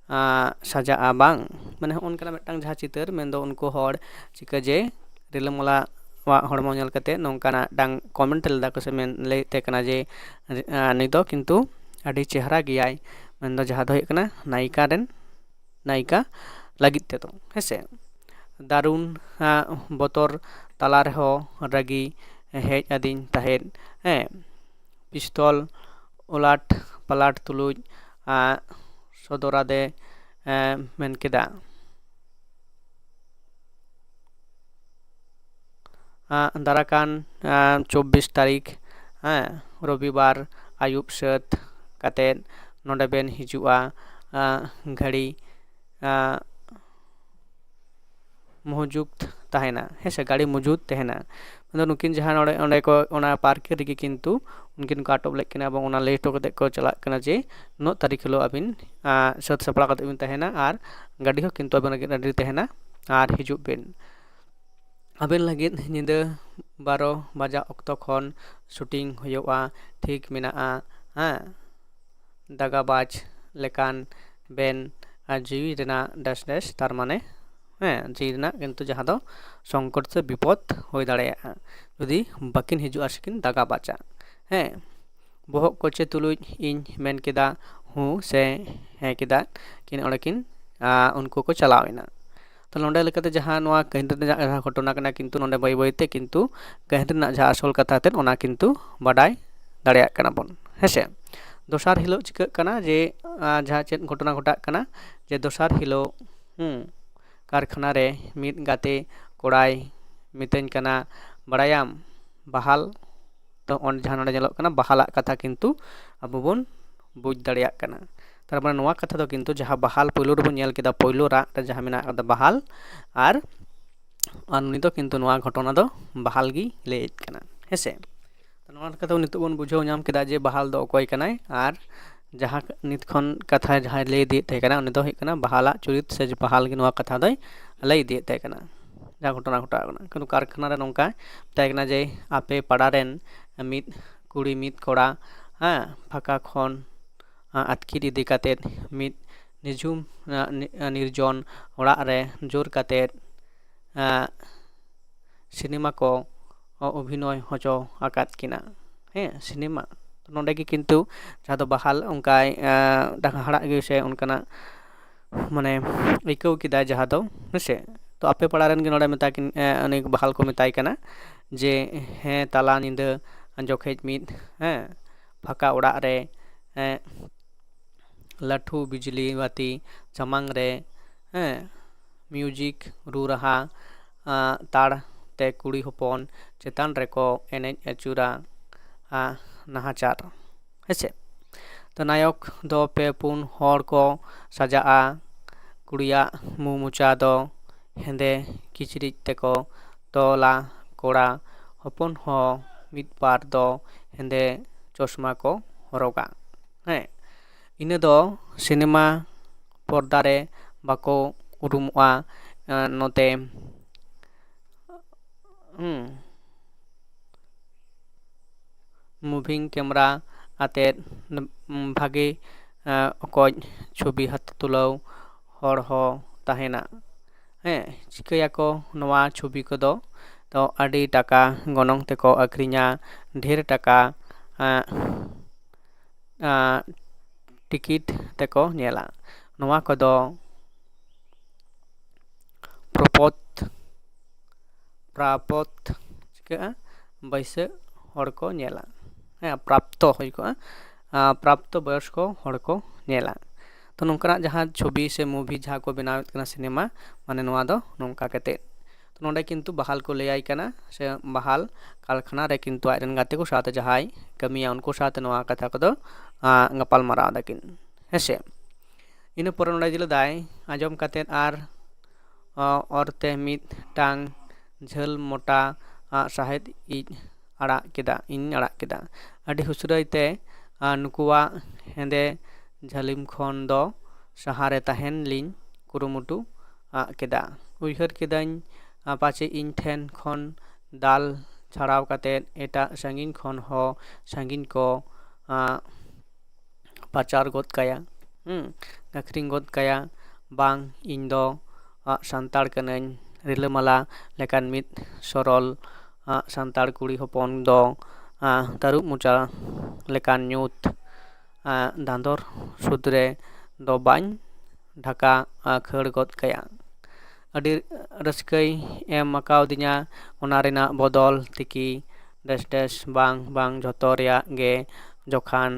ᱟᱸ, ᱥᱟᱡᱟᱜᱼᱟ ᱵᱟᱝ?" ᱢᱟᱱᱮ ᱦᱚᱸᱜᱼᱚ ᱱᱚᱝᱠᱟᱱᱟᱜ ᱢᱤᱫᱴᱟᱝ ᱡᱟᱦᱟᱸ ᱪᱤᱛᱟᱹᱨ, ᱢᱮᱱᱫᱚ ᱩᱱᱠᱩ ᱦᱚᱲ ᱪᱤᱠᱟᱹ ᱡᱮ ᱨᱤᱞᱟᱹᱢᱟᱞᱟᱣᱟᱜ ᱦᱚᱲᱢᱚ ᱧᱮᱞ ᱠᱟᱛᱮ ᱱᱚᱝᱠᱟᱱᱟᱜ ᱢᱤᱫᱴᱟᱝ comment ᱞᱮᱫᱟ ᱠᱚ ᱥᱮ ᱢᱮᱱ ᱞᱟᱹᱭᱮᱫ ᱛᱟᱦᱮᱸ ᱠᱟᱱᱟ ᱡᱮ, ᱟᱸ, "ᱱᱩᱭ ᱫᱚ ᱠᱤᱱᱛᱩ ᱟᱹᱰᱤ ᱪᱮᱦᱨᱟ ᱜᱮᱭᱟᱭ, ᱢᱮᱱᱫᱚ ᱡᱟᱦᱟᱸ ᱫᱚ ᱦᱩᱭᱩᱜ ᱠᱟᱱᱟ ᱱᱟᱭᱤᱠᱟ ᱨᱮᱱ, ᱱᱟᱭᱤᱠᱟ ᱞᱟᱹᱜᱤᱫ ᱛᱮᱫᱚ", ᱦᱮᱸᱥᱮ᱾ ᱫᱟᱨᱩᱱ, ᱟᱸ, ᱵᱚᱛᱚᱨ ᱛᱟᱞᱟ ᱨᱮᱦᱚᱸ ᱨᱟᱹᱜᱤ ᱦᱮᱡ ᱟᱹᱫᱤᱧ ᱛᱟᱦᱮᱸᱫ, ᱦᱮᱸ᱾ ᱯᱤᱥᱛᱚᱞ ᱩᱞᱟᱴ ᱯᱟᱞᱟᱴ ᱛᱩᱞᱩᱡ, ᱟᱸ, ᱥᱚᱫᱚᱨᱟᱫᱮ, ᱮᱸ, ᱢᱮᱱ ᱠᱮᱫᱟ, ᱟᱸ, ᱫᱟᱨᱟᱠᱟᱱ, ᱟᱸ, ᱪᱚᱵᱵᱤᱥ ᱛᱟᱹᱨᱤᱠᱷ, ᱦᱮᱸ, ᱨᱚᱵᱤᱵᱟᱨ ᱟᱹᱭᱩᱵ ᱥᱟᱹᱛ ᱠᱟᱛᱮᱫ ᱱᱚᱰᱮ ᱵᱮᱱ ᱦᱤᱡᱩᱜᱼᱟ, ᱟᱸ, ᱜᱷᱟᱹᱲᱤ, ᱟᱸ, ᱢᱚᱦᱡᱩᱫ ᱛᱟᱦᱮᱱᱟ, ᱦᱮᱸ ᱥᱮ, ᱜᱟᱹᱰᱤ ᱢᱚᱡᱩᱫ ᱛᱟᱦᱮᱱᱟ᱾ ᱟᱫᱚ ᱱᱩᱠᱤᱱ ᱡᱟᱦᱟᱸ ᱱᱚᱰᱮ, ᱚᱸᱰᱮ ᱠᱚ, ᱚᱱᱟ ᱯᱟᱨᱠ ᱨᱮᱜᱮ ᱠᱤᱱᱛᱩ ᱩᱱᱠᱤᱱ ᱠᱚ ᱟᱴᱚᱠ ᱞᱮᱫ ᱠᱤᱱᱟ ᱮᱵᱚᱝ ᱚᱱᱟ ᱞᱟᱹᱭ ᱦᱚᱴᱚ ᱠᱟᱛᱮᱫ ᱠᱚ ᱪᱟᱞᱟᱜ ᱠᱟᱱᱟ ᱡᱮ ᱱᱩᱱᱟᱹᱜ ᱛᱟᱹᱨᱤᱠᱷ ᱦᱤᱞᱳᱜ ᱟᱹᱵᱤᱱ, ᱟᱸ, ᱥᱟᱹᱛ ᱥᱟᱯᱲᱟᱣ ᱠᱟᱛᱮᱫ ᱵᱤᱱ ᱛᱟᱦᱮᱱᱟ ᱟᱨ ᱜᱟᱹᱰᱤ ᱦᱚᱸ ᱠᱤᱱᱛᱩ ᱟᱹᱵᱤᱱ ᱞᱟᱹᱜᱤᱫ ᱨᱮᱰᱤ ᱛᱟᱦᱮᱱᱟ ᱟᱨ ᱦᱤᱡᱩᱜ ᱵᱤᱱ᱾ ᱟᱹᱵᱤᱱ ᱞᱟᱹᱜᱤᱫ ᱧᱤᱫᱟᱹ ᱵᱟᱨᱚ ᱵᱟᱡᱟᱜ ᱚᱠᱛᱚ ᱠᱷᱚᱱ ᱥᱩᱴᱤᱝ ᱦᱩᱭᱩᱜᱼᱟ, ᱴᱷᱤᱠ ᱢᱮᱱᱟᱜᱼᱟ, ᱦᱮᱸ᱾ ᱫᱟᱜᱟᱵᱟᱡᱽ ᱞᱮᱠᱟᱱ ᱵᱮᱱ ᱟᱨ ᱡᱤᱣᱤ ᱨᱮᱱᱟᱜ ᱰᱮᱥ ᱰᱮᱥ, ᱛᱟᱨ ᱢᱟᱱᱮ, ᱦᱮᱸ, ᱡᱤᱣᱤ ᱨᱮᱱᱟᱜ ᱠᱤᱱᱛᱩ ᱡᱟᱦᱟᱸ ᱫᱚ ᱥᱚᱝᱠᱚᱴ ᱥᱮ ᱵᱤᱯᱚᱫ ᱦᱩᱭ ᱫᱟᱲᱮᱭᱟᱜᱼᱟ ᱡᱩᱫᱤ ᱵᱟᱹᱠᱤᱱ ᱦᱤᱡᱩᱜᱼᱟ ᱥᱮᱠᱤᱱ ᱫᱟᱜᱟᱵᱟᱡᱟ, ᱦᱮᱸ᱾ ᱵᱚᱦᱚᱜ ᱠᱚᱪᱮ ᱛᱩᱞᱩᱡ ᱤᱧ ᱢᱮᱱ ᱠᱮᱫᱟ ᱦᱩᱸ ᱥᱮ ᱦᱮᱸ ᱠᱮᱫᱟ ᱠᱤᱱ, ᱚᱸᱰᱮ ᱠᱤᱱ, ᱟᱸ, ᱩᱱᱠᱩ ᱠᱚ ᱪᱟᱞᱟᱣ ᱮᱱᱟ᱾ ᱛᱚ ᱱᱚᱰᱮ ᱞᱮᱠᱟᱛᱮ ᱡᱟᱦᱟᱸ ᱱᱚᱣᱟ ᱠᱟᱹᱦᱱᱤ ᱨᱮᱱᱟᱜ ᱡᱟᱦᱟᱸ ᱜᱷᱚᱴᱚᱱᱟ ᱠᱟᱱᱟ, ᱠᱤᱱᱛᱩ ᱱᱚᱰᱮ ᱵᱟᱹᱭ ᱵᱟᱹᱭᱛᱮ ᱠᱤᱱᱛᱩ ᱠᱟᱹᱦᱱᱤ ᱨᱮᱱᱟᱜ ᱡᱟᱦᱟᱸ ᱟᱥᱚᱞ ᱠᱟᱛᱷᱟ ᱛᱮᱫ, ᱚᱱᱟ ᱠᱤᱱᱛᱩ ᱵᱟᱰᱟᱭ ᱫᱟᱲᱮᱭᱟᱜ ᱠᱟᱱᱟ ᱵᱚᱱ, ᱦᱮᱸᱥᱮ᱾ ᱫᱚᱥᱟᱨ ᱦᱤᱞᱳᱜ ᱪᱤᱠᱟᱹᱜ ᱠᱟᱱᱟ ᱡᱮ, ᱟᱨ ᱡᱟᱦᱟᱸ ᱪᱮᱫ ᱜᱷᱚᱴᱚᱱᱟ ᱜᱷᱚᱴᱟᱜ ᱠᱟᱱᱟ ᱡᱮ ᱫᱚᱥᱟᱨ ᱦᱤᱞᱳᱜ, ᱦᱩᱸ, ᱠᱟᱨᱠᱷᱟᱱᱟ ᱨᱮ ᱢᱤᱫ ᱜᱟᱛᱮ ᱠᱚᱲᱟᱭ ᱢᱤᱛᱟᱹᱧ ᱠᱟᱱᱟ, "ᱵᱟᱲᱟᱭᱟᱢ, ᱵᱟᱦᱟᱞ?" ᱛᱚ ᱚᱱ-, ᱡᱟᱦᱟᱸ ᱱᱚᱰᱮ ᱧᱮᱞᱚᱜ ᱠᱟᱱᱟ, ᱵᱟᱦᱟᱞᱟᱜ ᱠᱟᱛᱷᱟ ᱠᱤᱱᱛᱩ ᱟᱵᱚ ᱵᱚᱱ ᱵᱩᱡᱽ ᱫᱟᱲᱮᱭᱟᱜ ᱠᱟᱱᱟ᱾ ᱛᱟᱨ ᱢᱟᱱᱮ ᱱᱚᱣᱟ ᱠᱟᱛᱷᱟ ᱫᱚ ᱠᱤᱱᱛᱩ ᱡᱟᱦᱟᱸ ᱵᱟᱦᱟᱞ ᱯᱳᱭᱞᱳ ᱨᱮᱵᱚᱱ ᱧᱮᱞ ᱠᱮᱫᱟ, ᱯᱳᱭᱞᱳ ᱨᱟᱜ ᱨᱮ ᱡᱟᱦᱟᱸ ᱢᱮᱱᱟᱜ ᱠᱟᱫᱟ ᱵᱟᱦᱟᱞ, ᱟᱨ, ᱟᱨ ᱩᱱᱤ ᱫᱚ ᱠᱤᱱᱛᱩ ᱱᱚᱣᱟ ᱜᱷᱚᱴᱚᱱᱟ ᱫᱚ ᱵᱟᱦᱟᱞ ᱜᱮ ᱞᱟᱹᱭᱮᱫ ᱠᱟᱱᱟ, ᱦᱮᱸᱥᱮ᱾ ᱛᱚ ᱱᱚᱣᱟ ᱞᱮᱠᱟᱛᱮ ᱱᱤᱛᱚᱜ ᱵᱚᱱ ᱵᱩᱡᱷᱟᱹᱣ ᱧᱟᱢ ᱠᱮᱫᱟ ᱡᱮ ᱵᱟᱦᱟᱞ ᱫᱚ ᱚᱠᱚᱭ ᱠᱟᱱᱟᱭ, ᱟᱨ ᱡᱟᱦᱟᱸ ᱱᱤᱛ ᱠᱷᱚᱱ ᱠᱟᱛᱷᱟ ᱡᱟᱦᱟᱸᱭ ᱞᱟᱹᱭ ᱤᱫᱤᱭᱮᱫ ᱛᱟᱦᱮᱸ ᱠᱟᱱᱟ, ᱩᱱᱤ ᱫᱚ ᱦᱩᱭᱩᱜ ᱠᱟᱱᱟ ᱵᱟᱦᱟᱞᱟᱜ ᱪᱩᱨᱤᱛ ᱥᱮ ᱵᱟᱦᱟᱞ ᱜᱮ ᱱᱚᱣᱟ ᱠᱟᱛᱷᱟ ᱫᱚᱭ ᱞᱟᱹᱭ ᱤᱫᱤᱭᱮᱫ ᱛᱟᱦᱮᱸ ᱠᱟᱱᱟ, ᱡᱟᱦᱟᱸ ᱜᱷᱚᱴᱚᱱᱟ ᱜᱷᱚᱴᱟᱣ ᱠᱟᱱᱟ᱾ ᱠᱤᱱᱛᱩ ᱠᱟᱨᱠᱷᱟᱱᱟ ᱨᱮ ᱱᱚᱝᱠᱟ ᱢᱮᱛᱟᱭ ᱠᱟᱱᱟ ᱡᱮ, "ᱟᱯᱮ ᱯᱟᱲᱟ ᱨᱮᱱ ᱢᱤᱫ ᱠᱩᱲᱤ ᱢᱤᱫ ᱠᱚᱲᱟ, ᱦᱮᱸ, ᱯᱷᱟᱸᱠᱟ ᱠᱷᱚᱱ, ᱟᱸ, ᱟᱹᱛᱠᱤᱨ ᱤᱫᱤ ᱠᱟᱛᱮᱫ ᱢᱤᱫ ᱱᱤᱡᱷᱩᱢ, ᱟᱸ, ᱱᱤ-, ᱟᱸ, ᱱᱤᱨᱡᱚᱱ ᱚᱲᱟᱜ ᱨᱮ ᱡᱳᱨ ᱠᱟᱛᱮᱫ, ᱟᱸ, ᱥᱤᱱᱮᱢᱟ ᱠᱚ ᱚ-, ᱚᱵᱷᱤᱱᱚᱭ ᱦᱚᱪᱚ ᱟᱠᱟᱫ ᱠᱤᱱᱟ", ᱦᱮᱸ, ᱥᱤᱱᱮᱢᱟ᱾ ᱱᱚᱰᱮ ᱜᱮ ᱠᱤᱱᱛᱩ ᱡᱟᱦᱟᱸ ᱫᱚ ᱵᱟᱦᱟᱞ ᱚᱱᱠᱟᱭ, ᱟᱸ, ᱰᱟᱦᱟᱲᱟᱜ ᱜᱮ ᱥᱮ ᱚᱱᱠᱟᱱᱟᱜ ᱢᱟᱱᱮ ᱟᱹᱭᱠᱟᱹᱣ ᱠᱮᱫᱟᱭ ᱡᱟᱦᱟᱸ ᱫᱚ, ᱦᱮᱸᱥᱮ᱾ ᱛᱚ ᱟᱯᱮ ᱯᱟᱲᱟ ᱨᱮᱱ ᱜᱮ ᱱᱚᱰᱮ ᱢᱮᱛᱟ ᱠᱤᱱ, ᱮ, ᱩᱱᱤ ᱵᱟᱦᱟᱞ ᱠᱚ ᱢᱮᱛᱟᱭ ᱠᱟᱱᱟ ᱡᱮ, "ᱦᱮᱸ, ᱛᱟᱞᱟ ᱧᱤᱫᱟᱹ ᱡᱚᱠᱷᱮᱡ ᱢᱤᱫ, ᱦᱮᱸ, ᱯᱷᱟᱸᱠᱟ ᱚᱲᱟᱜ ᱨᱮ, ᱦᱮᱸ, ᱞᱟᱹᱴᱷᱩ ᱵᱤᱡᱽᱞᱤ ᱵᱟᱹᱛᱤ ᱥᱟᱢᱟᱝ ᱨᱮ, ᱦᱮᱸ, ᱢᱤᱭᱩᱡᱤᱠ, ᱨᱩ ᱨᱟᱦᱟ, ᱟᱸ, ᱛᱟᱲ ᱛᱮ ᱠᱩᱲᱤ ᱦᱚᱯᱚᱱ ᱪᱮᱛᱟᱱ ᱨᱮᱠᱚ ᱮᱱᱮᱡ ᱟᱹᱪᱩᱨᱟ, ᱟᱸ, ᱱᱟᱦᱟᱪᱟᱨ", ᱦᱮᱸᱥᱮ᱾ ᱛᱚ ᱱᱟᱭᱚᱠ ᱫᱚ ᱯᱮ ᱯᱩᱱ ᱦᱚᱲ ᱠᱚ ᱥᱟᱡᱟᱜᱼᱟ᱾ ᱠᱩᱲᱤᱭᱟᱜ ᱢᱩ ᱢᱚᱪᱟ ᱫᱚ ᱦᱮᱸᱫᱮ ᱠᱤᱪᱨᱤᱡ ᱛᱮᱠᱚ ᱛᱚᱞᱟ, ᱠᱚᱲᱟ ᱦᱚᱯᱚᱱ ᱦᱚᱸ ᱢᱤᱫ ᱵᱟᱨ ᱫᱚ ᱦᱮᱸᱫᱮ ᱪᱚᱥᱢᱟ ᱠᱚ ᱦᱚᱨᱚᱜᱟ᱾ ᱦᱮᱸ, ᱤᱱᱟᱹ ᱫᱚ ᱥᱤᱱᱮᱢᱟ ᱯᱚᱨᱫᱟ ᱨᱮ ᱵᱟᱠᱚ ᱩᱨᱩᱢᱚᱜᱼᱟ, ᱮᱸ, ᱱᱚᱛᱮ, ᱦᱩᱸ, moving camera ᱟᱛᱮᱫ, ᱩᱸ, ᱵᱷᱟᱜᱮ, ᱮᱸ, ᱚᱠᱚᱡ ᱪᱷᱚᱵᱤ ᱦᱟᱛᱟᱣ ᱛᱩᱞᱟᱹᱣ ᱦᱚᱲ ᱦᱚᱸ ᱛᱟᱦᱮᱱᱟ᱾ ᱦᱮᱸ, ᱪᱤᱠᱟᱹᱭᱟᱠᱚ ᱱᱚᱣᱟ ᱪᱷᱚᱵᱤ ᱠᱚᱫᱚ? ᱛᱚ ᱟᱹᱰᱤ ᱴᱟᱠᱟ ᱜᱚᱱᱚᱝ ᱛᱮᱠᱚ ᱟᱹᱠᱷᱨᱤᱧᱟ, ᱰᱷᱮᱨ ᱴᱟᱠᱟ, ᱮᱸ, ᱮᱸ, ᱴᱤᱠᱤᱴ ᱛᱮᱠᱚ ᱧᱮᱞᱟ᱾ ᱱᱚᱣᱟ ᱠᱚᱫᱚ ᱯᱨᱚᱯᱚᱛ ᱯᱨᱟᱯᱚᱛ ᱪᱤᱠᱟᱹᱜᱼᱟ? ᱵᱟᱹᱭᱥᱟᱹᱜ ᱦᱚᱲ ᱠᱚ ᱧᱮᱞᱟ᱾ ᱦᱮᱸ, ᱯᱨᱟᱯᱛᱚ ᱦᱩᱭ ᱠᱚᱜᱼᱟ, ᱟᱨ ᱯᱨᱟᱯᱛᱚ ᱵᱚᱭᱚᱥ ᱠᱚ ᱦᱚᱲ ᱠᱚ ᱧᱮᱞᱟ᱾ ᱛᱚ ᱱᱚᱝᱠᱟᱱᱟᱜ ᱡᱟᱦᱟᱸ ᱪᱷᱚᱵᱤ ᱥᱮ movie ᱡᱟᱦᱟᱸ ᱠᱚ ᱵᱮᱱᱟᱣᱮᱫ ᱠᱟᱱᱟ, ᱥᱤᱱᱮᱢᱟ, ᱢᱟᱱᱮ ᱱᱚᱣᱟ ᱫᱚ ᱱᱚᱝᱠᱟ ᱠᱟᱛᱮ᱾ ᱛᱚ ᱱᱚᱰᱮ ᱠᱤᱱᱛᱩ ᱵᱟᱦᱟᱞ ᱠᱚ ᱞᱟᱹᱭᱟᱭ ᱠᱟᱱᱟ, ᱥᱮ ᱵᱟᱦᱟᱞ ᱠᱟᱨᱠᱷᱟᱱᱟ ᱨᱮ ᱠᱤᱱᱛᱩ ᱟᱡ ᱨᱮᱱ ᱜᱟᱛᱮ ᱠᱚ ᱥᱟᱶᱛᱮ ᱡᱟᱦᱟᱸᱭ ᱠᱟᱹᱢᱤᱭᱟ, ᱩᱱᱠᱩ ᱥᱟᱶᱛᱮ ᱱᱚᱣᱟ ᱠᱟᱛᱷᱟ ᱠᱚᱫᱚ, ᱟᱸ, ᱜᱟᱯᱟᱞ ᱢᱟᱨᱟᱣ ᱫᱟᱠᱤᱱ, ᱦᱮᱸᱥᱮ᱾ ᱤᱱᱟᱹ ᱯᱚᱨᱮ ᱱᱚᱰᱮ ᱡᱮ ᱞᱟᱹᱭᱫᱟᱭ, ᱟᱸᱡᱚᱢ ᱠᱟᱛᱮᱫ ᱟᱨ, ᱟᱸ, ᱚᱨᱛᱮ ᱢᱤᱫᱴᱟᱝ ᱡᱷᱟᱹᱞ ᱢᱚᱴᱟ, ᱟᱸ, ᱥᱟᱦᱮᱫ ᱤᱡ ᱟᱲᱟᱜ ᱠᱮᱫᱟ, ᱤᱧ ᱟᱲᱟᱜ ᱠᱮᱫᱟ᱾ ᱟᱹᱰᱤ ᱦᱩᱥᱨᱟᱹᱭ ᱛᱮ, ᱟᱸ, ᱱᱩᱠᱩᱣᱟᱜ ᱦᱮᱸᱫᱮ ᱡᱷᱟᱹᱞᱤᱢ ᱠᱷᱚᱱ ᱫᱚ ᱥᱟᱦᱟᱨᱮ ᱛᱟᱦᱮᱱ ᱞᱤᱧ ᱠᱩᱨᱩᱢᱩᱴᱩ, ᱟᱸ, ᱠᱮᱫᱟ᱾ ᱩᱭᱦᱟᱹᱨ ᱠᱮᱫᱟᱹᱧ, ᱟᱸ, ᱯᱟᱪᱮ ᱤᱧ ᱴᱷᱮᱱ ᱠᱷᱚᱱ ᱫᱟᱞ ᱪᱷᱟᱲᱟᱣ ᱠᱟᱛᱮᱫ ᱮᱴᱟᱜ ᱥᱟᱺᱜᱤᱧ ᱠᱷᱚᱱ ᱦᱚᱸ ᱥᱟᱺᱜᱤᱧ ᱠᱚ, ᱟᱸ, ᱯᱟᱪᱟᱨ ᱜᱚᱫ ᱠᱟᱭᱟ, ᱦᱩᱸ, ᱟᱹᱠᱷᱨᱤᱧ ᱜᱚᱫ ᱠᱟᱭᱟ᱾ ᱵᱟᱝ, ᱤᱧ ᱫᱚ, ᱟᱸ, ᱥᱟᱱᱛᱟᱲ ᱠᱟᱹᱱᱟᱹᱧ᱾ ᱨᱤᱞᱟᱹᱢᱟᱞᱟ ᱞᱮᱠᱟᱱ ᱢᱤᱫ ᱥᱚᱨᱚᱞ, ᱟᱸ, ᱥᱟᱱᱛᱟᱲ ᱠᱩᱲᱤ ᱦᱚᱯᱚᱱ ᱫᱚ, ᱟᱸ, ᱛᱟᱹᱨᱩᱵ ᱢᱚᱪᱟ ᱞᱮᱠᱟᱱ ᱧᱩᱛ, ᱟᱸ, ᱫᱷᱟᱸᱫᱚᱨ ᱥᱩᱫᱽ ᱨᱮ ᱫᱚ ᱵᱟᱹᱧ ᱰᱷᱟᱠᱟ, ᱟᱸ, ᱠᱷᱟᱹᱲ ᱜᱚᱫ ᱠᱟᱭᱟ᱾ ᱟᱹᱰᱤ ᱨᱟᱹᱥᱠᱟᱹᱭ ᱮᱢ ᱟᱠᱟᱣᱫᱤᱧᱟ ᱚᱱᱟ ᱨᱮᱱᱟᱜ ᱵᱚᱫᱚᱞ ᱛᱤᱠᱤ ᱰᱮᱥ ᱰᱮᱥ ᱵᱟᱝ ᱵᱟᱝ ᱡᱷᱚᱛᱚ ᱨᱮᱭᱟᱜ ᱜᱮ ᱡᱚᱠᱷᱟᱱ